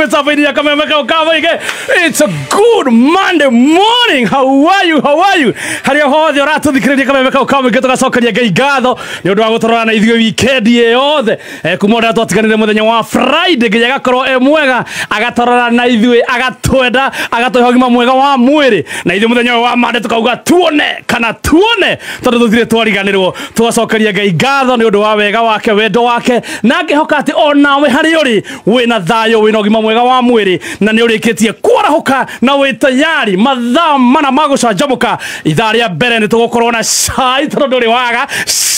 Mĩtambo-inĩ ya Kameme kau ka Mũingĩ. It's a good Monday morning. How are you? How are you? Harĩa hothe ũratũthikĩrĩria Kameme kau ka Mũingĩ, tũgacokeria Ngai ngatho nĩ ũndũ wa gũtũrora na ithuĩ weekend yothe. Kuma ũrĩa twatiganire mũthenya wa Friday nginya agakorwo e mwega, agatorora na ithuĩ, agatwenda, agatũhe ũgima mwega wa mwĩrĩ, na ithuĩ mũthenya ũyũ wa Monday tukauga tuone kana tuone, tondũ tũtirĩ twariganĩrwo. Tũgacokeria Ngai ngatho nĩ ũndũ wa wega wake, wendo wake, na ngĩhoka atĩ onawe harĩa ũrĩ wĩna thayũ, wĩna ũgima mwega wa mwĩrĩ, na nĩ ũrĩkĩtie kwarahũka na wĩ tayari mathaa mana ma gũcanjamũka. Ithaa rĩa mbere nĩ tũgũkorwo na cai, tondũ ndũrĩ waga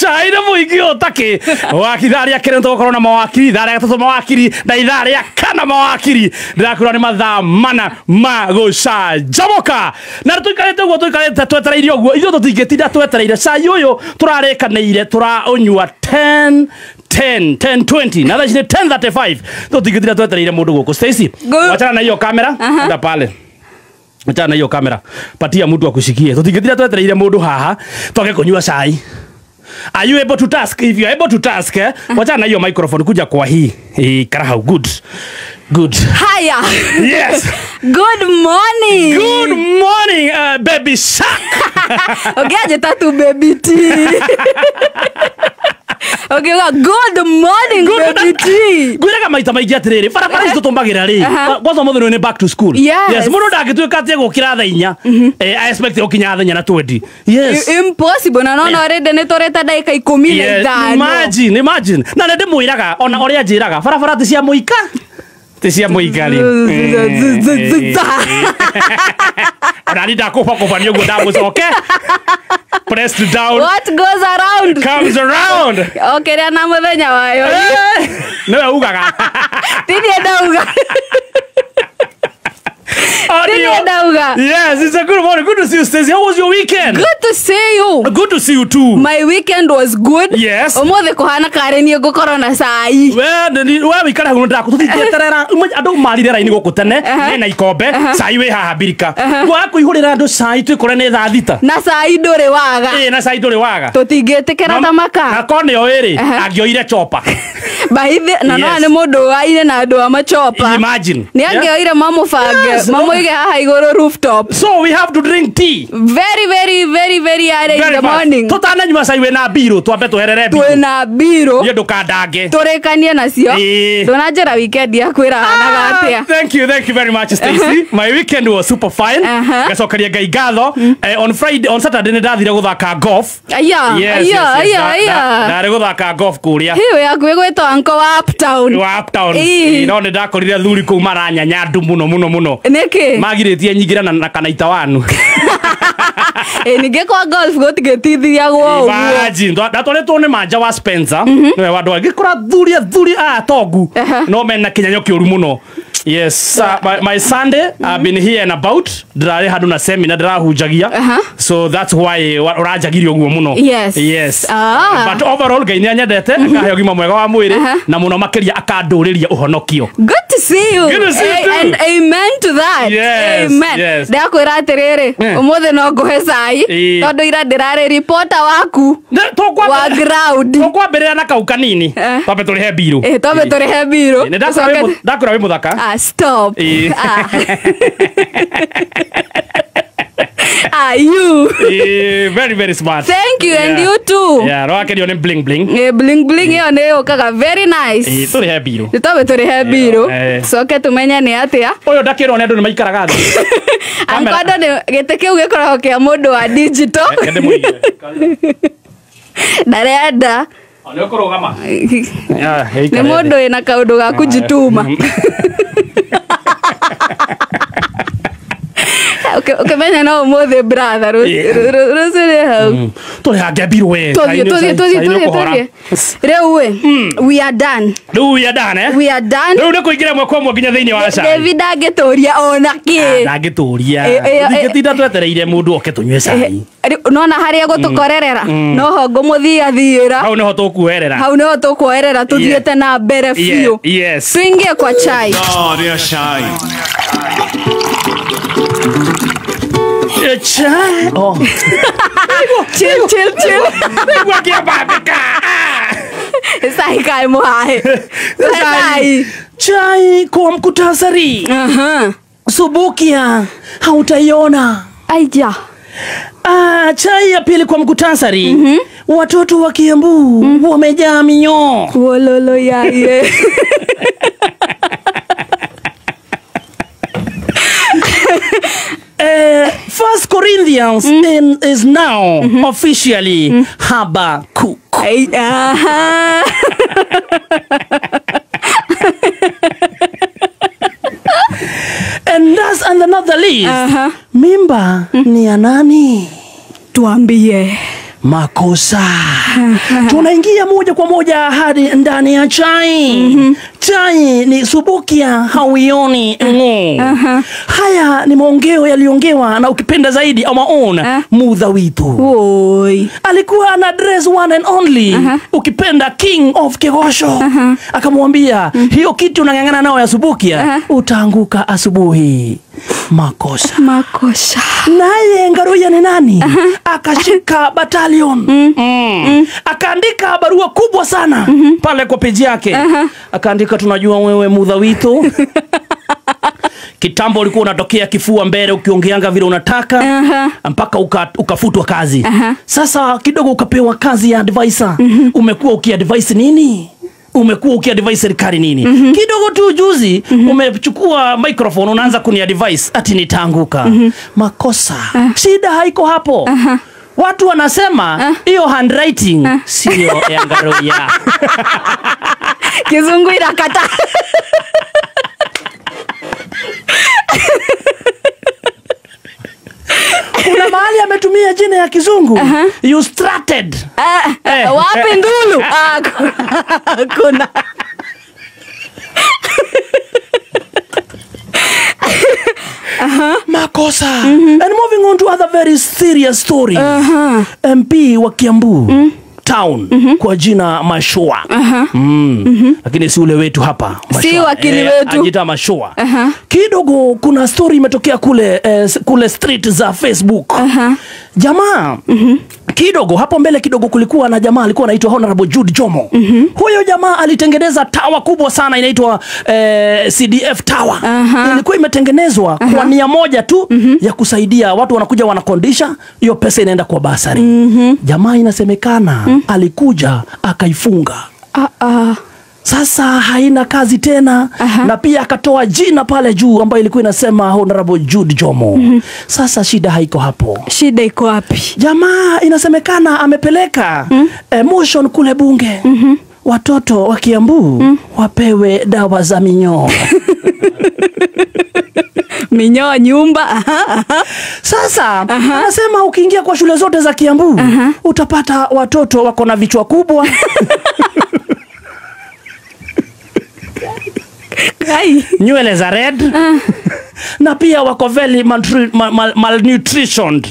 cai nĩ mũingĩ ũtakĩ waki. Ithaa rĩa kerĩ nĩ tũgũkorwo na mawakiri, ithaa rĩa gatatũ mawakiri, na ithaa rĩa kana mawakiri. Ndĩrakwĩra nĩ mathaa mana ma gũcanjamũka, na tũikarĩte ũguo, tũikarĩte twetereire ũguo. Ithuĩ tũtingĩtinda twetereire. Cai ũyũ tũrarĩkanĩire tũraũnyua 10 10 10 20, na thaa ici nĩ 10:35. Tũtingĩtinda twetereire mũndũ gũkũ. Stacy, wachana na hiyo kamera. Enda pale, achana na hiyo kamera, patia mtu akushikie. Tũtingĩtinda twetereire mũndũ haha twage kũnyua cai. Are you able to task? If you are able to task, eh? Wachana na hiyo microphone, kuja kwa hii. Karahau, good. Good. Haya. Yes. Good morning. Good morning, baby shark. Okay, tatu baby T. Okay, good morning, Good baby T. Ngwĩraga maita maingĩ atĩrĩrĩ, barabara ici tũtũmbagĩra rĩ, kwanza ũmũthĩ nĩ back to school. Yes. Yes, mũndũ ndangĩtuĩka atĩ egũkĩra thaa 4. I expect gũkinya thaa 4:20. Yes. Impossible. Na no already nĩ tũrĩte ndagĩka 15. Imagine, imagine. Na nĩ ndĩmwĩraga ona ũrĩa njĩraga, barabara ti cia mũika. Ti cia mũika rĩ. Ona ni ndakũbakoba nĩ ũguo ndamũcoke. Pressed down. What goes around comes around. Okay, na mũthenya wayo. Nĩwe ugaga. Ti niĩ ndauga. Ti niĩ ndauga. Yes, it's a good morning. Good to see you, Stacey. How was your weekend? Good to see you. Good to see you too. My weekend was good. Yes. Ũmũthĩ kũhana karĩ niĩ ngũkorwo na cai. We wikare hau ndaku tũtingĩeterera. Andũ marire raini gũkũ tene mena ikombe, cai wĩ haha mbirika. Gwa kũihũrĩra andũ cai twĩkore nĩ thaa 6. Na cai ndũrĩ waga. Ĩĩ, na cai ndũrĩ waga. Tũtingĩtĩkĩra ta maka. Na korwo nĩyo ĩrĩ, angĩoire chopa. Baithe na no nĩ mũndũ waire na andũ a machopa. Imagine. Nĩ angĩoire mamũbange, mamũige haha igũrũ rooftop. So we have to drink tea. Very, very, very, very early in the morning. Tũtananyua cai wĩna mbirũ, twambe tũherere mbirũ. Twĩna mbirũ. Niĩ ndũkandange. Tũrĩkanie nacio. Ndũnanjĩra weekend yaku ĩrahanaga atĩa. Thank you, thank you very much, Stacy. My weekend was super fine. Ngacokeria Ngai ngatho. On Friday, on Saturday nĩ ndathire gũthaka golf. Aya, aya, aya, aya. Ndarĩ gũthaka golf kũrĩa. Hiyo yaku ĩgwĩtwo Uncle wa Uptown. Wa Uptown. No nĩ ndakorire thuri kũu maranyanya ndu mũno mũno mũno. Nĩkĩ? Magirĩtie nyingĩra na kanaita wanu. Ningĩ kwa golf gũtigĩtithiagwo ũguo. Imagine, ndatwarĩtwo nĩ manja wa Spencer. Nĩwe wa andũ ngĩkora thuri thuri aya tongu. No mena kĩnyanyo kĩũru mũno. Yes, my Sunday I've been here and about. Ndĩrarĩ handũ na seminar ndĩrahunjagia. So that's why ũranjagirie ũguo mũno. Yes. Yes. But overall Ngai nĩ anyendete, akahe ũgima mwega wa mwĩrĩ, na mũno makĩria akandũrĩria ũhonokio. Good to see you. Good to see you too. And amen to that. Yes. Amen. Yes. Ndakwĩra atĩrĩrĩ, ũmũthĩ no ngũhe cai, tondũ ira ndĩrarĩ reporter waku wa ground. Tũkwambĩrĩra na kau kanini. Twambe tũrĩhe mbirũ. Twambe tũrĩhe mbirũ. Ndakwĩra wĩ mũthaka. Stop. You. Very, very smart. Thank you, and you too. Yeah, no akenio nĩ bling bling. Bling bling ĩyo nĩ yũkaga very nice. Tũrĩhe mbirũ. Twambe tũrĩhe mbirũ. Coke tũmenye nĩ atĩa. Ũyũ ndakĩrwo nĩ andũ nĩ maikaraga thĩ. Ankondo nĩ gĩtĩ kĩu gĩkoragwo kĩa mũndũ wa digital. Ndarenda. Nĩ ũkũrũgama. Nĩ mũndũ wĩna kaũndũ ga kujituma. Ũkĩmenya no ũmũthĩ brother, rũciũ nĩ hau. Tũrĩhange mbirũ we. Tũthiĩ, tũthiĩ, tũthiĩ, tũthiĩ. Rĩu we, we are done. Rĩu we are done, eh? We are done. Rĩu nĩ kũingĩra ĩmwe kwa ĩmwe nginya thĩinĩ wa cai. David ndangĩtũria ona kĩ. Ndangĩtũria. Tũtingĩtinda twetereire mũndũ oke tũnyue cai. Nona harĩa gũtũkorerera, noho ngũmũthiathiĩra. Hau nĩho tũkuoerera. Hau nĩho tũkuoerera tũthiĩte na mbere biũ. Yes. Tuingie kwa chai. Chai. Oh. Chill, chill, chill. Nĩguo ngĩambambĩka. Cai kaĩ mũhahe. Cai. Chai kwa mkutasari. Subukia hautaiona. Aija. Chai ya pili kwa mkutasari. Watoto wa Kiambu wamejaa minyoo. Wololo ya ye. First Corinthians is now officially Habakkuk. And that's and another list. Mimba ni ya nani? Tuambie. Makosa. Tunaingia moja kwa moja hadi ndani ya chai. Chai ni subukia hauioni ng'o. Haya ni maongeo yaliongewa na ukipenda zaidi ama on Mutha Witu. Oi. Alikuwa ana address one and only. Ukipenda King of Kegosho. Akamwambia hiyo kitu unang'ang'ana nao ya subukia utaanguka asubuhi. Makosa. Makosa. Naye Ngaruiya ni nani? Akashika battalion. Akaandika barua kubwa sana pale kwa peji yake. Akaandika, tunajua wewe Mutha Witu. Kitambo ulikuwa unatokea kifua mbele ukiongeanga vile unataka mpaka ukafutwa kazi. Sasa kidogo ukapewa kazi ya advisor. Umekuwa ukiadvise nini? Umekuwa ukiadvise serikali nini? Kidogo tu juzi umechukua microphone unaanza kuniadvise ati nitaanguka. Makosa. Shida haiko hapo. Watu wanasema hiyo handwriting sio ya Ngaruiya. Kizungu inakata. Kuna mahali ametumia jina ya kizungu. You started. Wapi ndulu? Kuna. Makosa. And moving on to other very serious stories. MP wa Kiambu Town kwa jina Mashua. Lakini si ule wetu hapa. Mashua. Si wakili wetu. Ajita Mashua. Kidogo kuna story imetokea kule kule street za Facebook. Jamaa kidogo hapo mbele kidogo kulikuwa na jamaa alikuwa anaitwa Honorable Jude Jomo. Huyo jamaa alitengeneza tower kubwa sana inaitwa CDF Tower. Ilikuwa imetengenezwa kwa nia moja tu ya kusaidia watu, wanakuja wanakondisha, hiyo pesa inaenda kwa basari. Jamaa inasemekana alikuja akaifunga. Sasa haina kazi tena. Na pia akatoa jina pale juu ambayo ilikuwa inasema Honorable Jude Jomo. Sasa shida haiko hapo. Shida iko wapi? Jamaa inasemekana amepeleka motion kule bunge. Watoto wa Kiambu wapewe dawa za minyoo. Minyoo nyumba. Sasa anasema ukiingia kwa shule zote za Kiambu utapata watoto wako na vichwa kubwa. Nywele za red. Na pia wako very malnutritioned.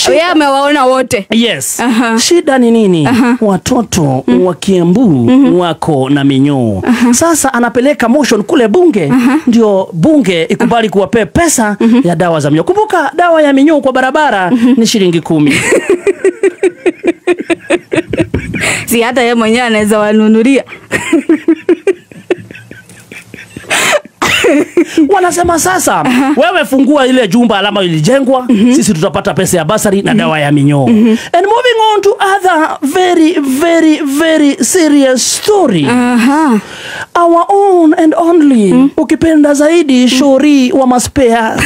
Yeye amewaona wote. Yes. Shida ni nini? Watoto wa Kiambu wako na minyoo. Sasa anapeleka motion kule bunge, ndio bunge ikubali kuwapea pesa ya dawa za minyoo. Kumbuka dawa ya minyoo kwa barabara ni shilingi 10. Si hata yeye mwenyewe anaweza wanunulia. Wanasema sasa wewe fungua ile jumba alama ilijengwa, sisi tutapata pesa ya basari na dawa ya minyoo. And moving on to other very very very serious story. Our own and only, ukipenda zaidi Shori wa Maspea.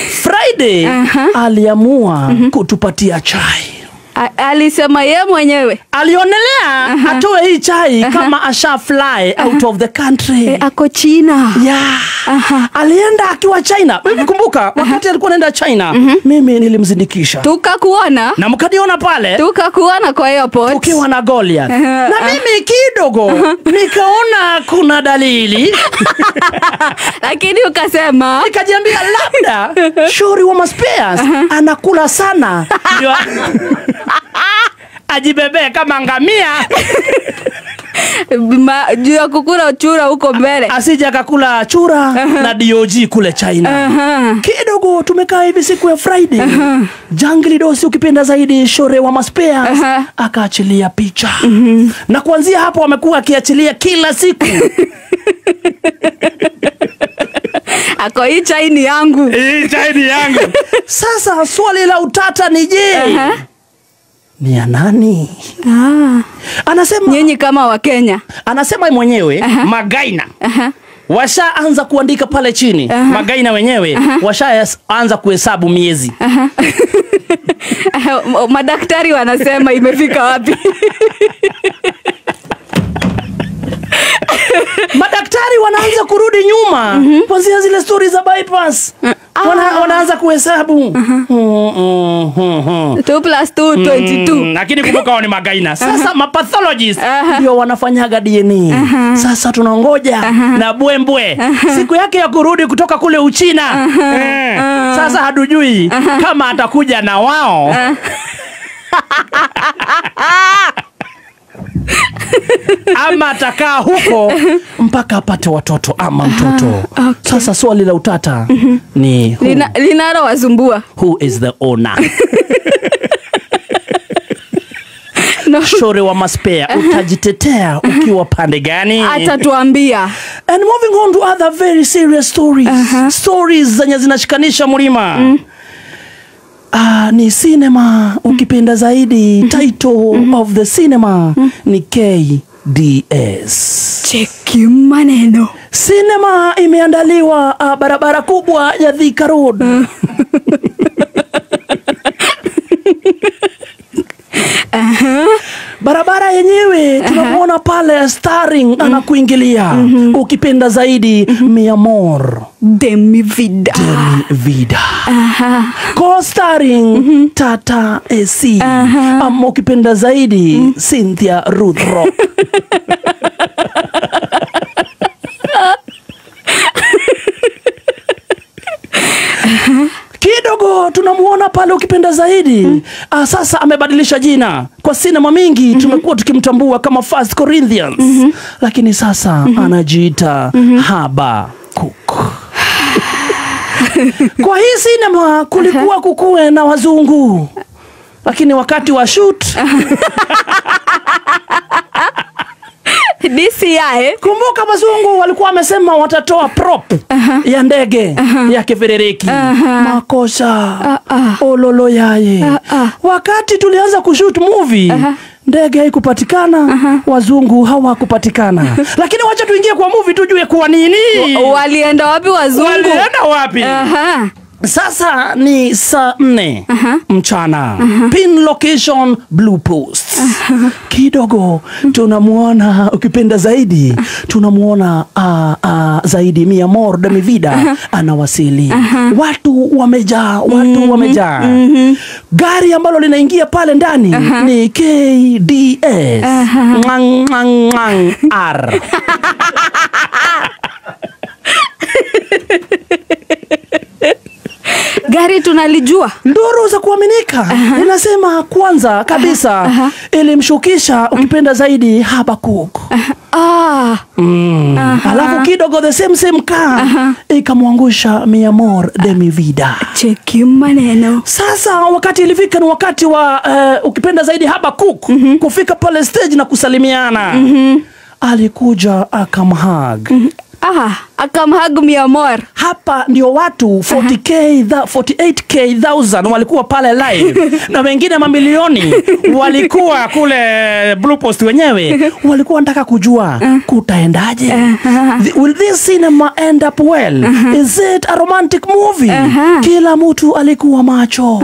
Friday aliamua kutupatia chai. Alisema yeye mwenyewe. Alionelea atoe hii chai kama asha fly out of the country. Ako China. Yeah. Alienda akiwa China. Mimi kumbuka wakati alikuwa anaenda China, mimi nilimzindikisha. Tukakuona. Na mkaniona pale. Tukakuona kwa airport. Ukiwa na Goliath. Na mimi kidogo nikaona kuna dalili. Lakini ukasema, nikajiambia labda Shori wa Maspears anakula sana. Ndio ajibebe kama ngamia. Juu ya kukula chura huko mbele. Asije akakula chura na DOG kule China. Kidogo tumekaa hivi siku ya Friday. Jangili Dosi ukipenda zaidi Shore wa Maspea akaachilia picha. Na kuanzia hapo wamekuwa akiachilia kila siku. Ako hii chaini yangu. Hii chaini yangu. Sasa swali la utata ni je? Ni ya nani? Anasema nyinyi kama wa Kenya. Anasema mwenyewe Magaina. Washaanza kuandika pale chini. Magaina wenyewe washaanza kuhesabu miezi. Madaktari wanasema imefika wapi? Madaktari wanaanza kurudi nyuma. Kuanzia zile stories za bypass. Wanaanza kuhesabu. 2 + 2 22. Lakini kumbuka wao ni Magaina. Sasa mapathologist ndio wanafanyaga DNA. Sasa tunangoja na bwembwe siku yake ya kurudi kutoka kule Uchina. Sasa hatujui kama atakuja na wao. Ama atakaa huko mpaka apate watoto ama mtoto. Sasa swali la utata ni linalowazumbua. Who is the owner? No. Shore wa Maspea, utajitetea ukiwa pande gani? Atatuambia. And moving on to other very serious stories. Stories zenye zinashikanisha mlima. Ni cinema ukipenda zaidi. Title of the cinema ni KDS. Cheki maneno. Cinema imeandaliwa barabara kubwa ya Thika Road. Barabara yenyewe tunamuona pale starring anakuingilia. Ukipenda zaidi Miamor Demi Vida. Demi Vida. Co-starring Tata AC. Ama ukipenda zaidi Cynthia Ruth Rock. Kidogo tunamuona pale ukipenda zaidi. Sasa amebadilisha jina. Kwa sinema mingi tumekuwa tukimtambua kama First Corinthians. Lakini sasa anajiita Habakuk. Kwa hii sinema kulikuwa kukue na wazungu. Lakini wakati wa shoot DCI. Kumbuka wazungu walikuwa wamesema watatoa prop ya ndege ya Kifiriki. Makosa. Ololo yaye. Wakati tulianza kushoot movie, ndege haikupatikana, wazungu hawakupatikana. Lakini wacha tuingie kwa movie tujue kwa nini. Walienda wapi wazungu? Walienda wapi? Sasa ni saa 4 mchana. Pin location Blue Post. Kidogo tunamuona ukipenda zaidi, tunamuona zaidi Miamor Demi Vida anawasili. Watu wamejaa, watu wamejaa. Gari ambalo linaingia pale ndani ni KDS R. Gari tunalijua. Nduru za kuaminika. Inasema kwanza kabisa ilimshukisha ukipenda zaidi Habakuk. Alafu kidogo the same car ikamwangusha Miamor Demi Vida. Cheki maneno. Sasa wakati ilifika ni wakati wa ukipenda zaidi Habakuk kufika pale stage na kusalimiana. Alikuja akamhug. Akamhug Miamor. Hapa ndio watu 48k thousand walikuwa pale live. Na wengine mamilioni walikuwa kule Blue Post wenyewe. Walikuwa wanataka kujua kutaendaje. Will this cinema end up well? Is it a romantic movie? Kila mtu alikuwa macho.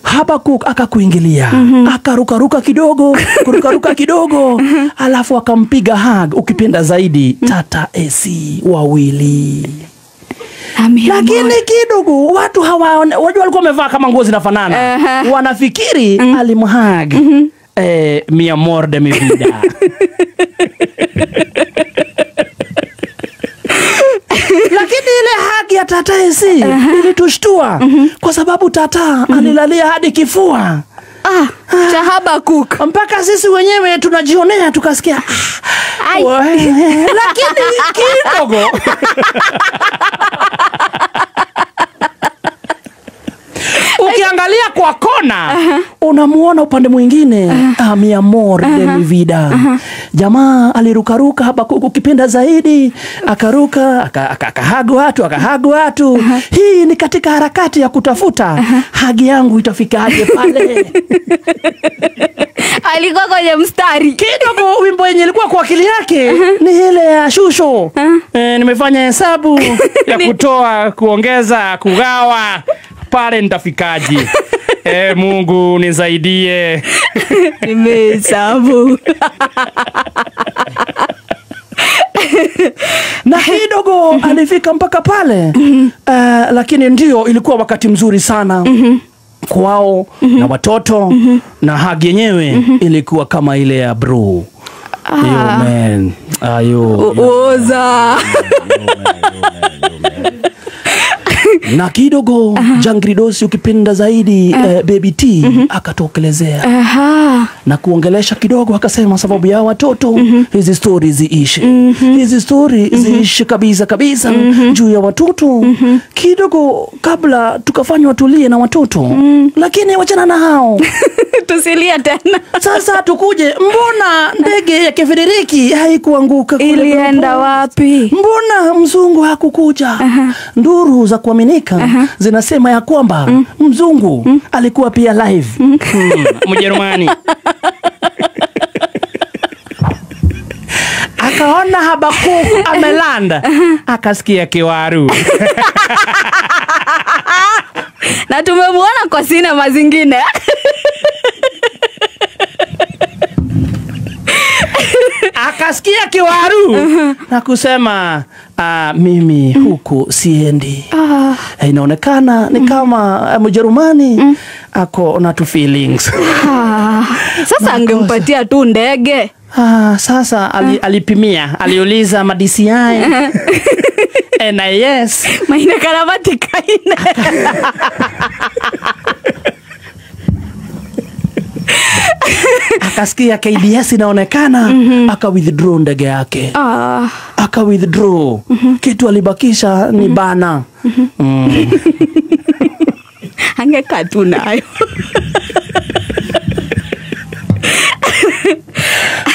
Habakuk akakuingilia. Akarukaruka kidogo, kurukaruka kidogo. Alafu akampiga hug ukipenda zaidi Tata AC wawili. Lakini kidogo watu hawaone, wajua walikuwa wamevaa kama nguo zinafanana. Wanafikiri alimhug Miamor Demi Vida. Lakini ile hug ya Tata AC ilitushtua kwa sababu Tata alilalia hadi kifua. Cha Habakuk. Mpaka sisi wenyewe tunajionea tukasikia. Lakini kidogo ukiangalia kwa kona unamuona upande mwingine mi amor de mi vida. Jamaa alirukaruka Habakuk ukipenda zaidi, akaruka akahagu watu, akahagu watu. Hii ni katika harakati ya kutafuta hagi yangu itafikaje pale. Alikuwa kwenye mstari. Kidogo wimbo yenye ilikuwa kwa akili yake ni ile ya shusho. Nimefanya hesabu ya kutoa, kuongeza, kugawa, pale nitafikaje? Mungu nisaidie. Nimehesabu. Na kidogo alifika mpaka pale. Lakini ndio ilikuwa wakati mzuri sana kwao na watoto na hagi yenyewe ilikuwa kama ile ya bro. Yo man. Ayo. Oza. Na kidogo Jangridosi ukipenda zaidi Baby T akatokelezea na kuongelesha kidogo, akasema sababu ya watoto hizi story ziishe. Hizi story ziishe kabisa kabisa juu ya watoto. Kidogo kabla tukafanywa tulie na watoto, lakini wachana na hao. Tusilia tena. Sasa tukuje, mbona ndege ya Kefederiki haikuanguka kule? Ilienda wapi? Mbona mzungu hakukuja? Nduru za kuaminika zinasema ya kwamba mzungu alikuwa pia live Mjerumani. Akaona Habakuk amelanda, akasikia kiwaru. Na tumemuona kwa sinema zingine. Akasikia kiwaru na kusema mimi huku siendi. Inaonekana ni kama Mjerumani ako na two feelings. Sasa angempatia tu ndege. Sasa alipimia, aliuliza ma DCI NIS maina karavati kaine. Akasikia KDS inaonekana, aka withdraw ndege yake. Aka withdraw. Kitu alibakisha ni bana. Angekaa tu nayo.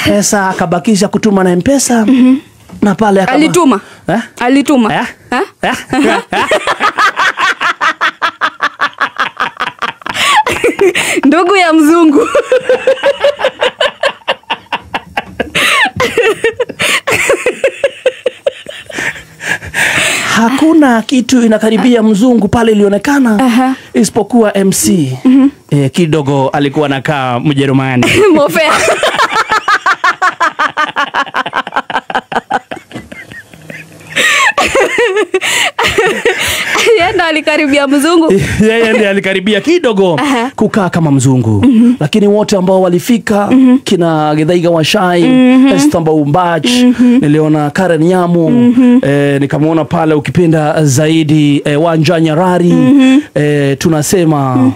Pesa akabakisha kutuma na M-Pesa. Na pale alituma. Alituma. Ndugu ya mzungu. Hakuna kitu inakaribia mzungu pale ilionekana isipokuwa MC. Kidogo alikuwa anakaa Mjerumani. Mofea. Yeye ndo alikaribia mzungu. Yeye ndiye alikaribia kidogo kukaa kama mzungu. Lakini wote ambao walifika, kina Githaiga Wachai, Esther Mbaumbach, niliona Karen Nyamu, nikamwona pale ukipenda zaidi Wanja Nyarari. Tunasema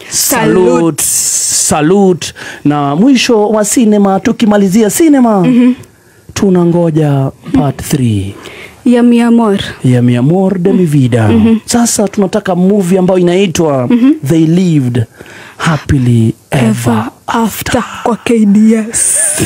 salute, salute. Na mwisho wa sinema, tukimalizia sinema, tunangoja part 3 ya mi amor. Ya mi amor de mi vida. Sasa tunataka movie ambayo inaitwa They Lived Happily Ever After kwa KDS.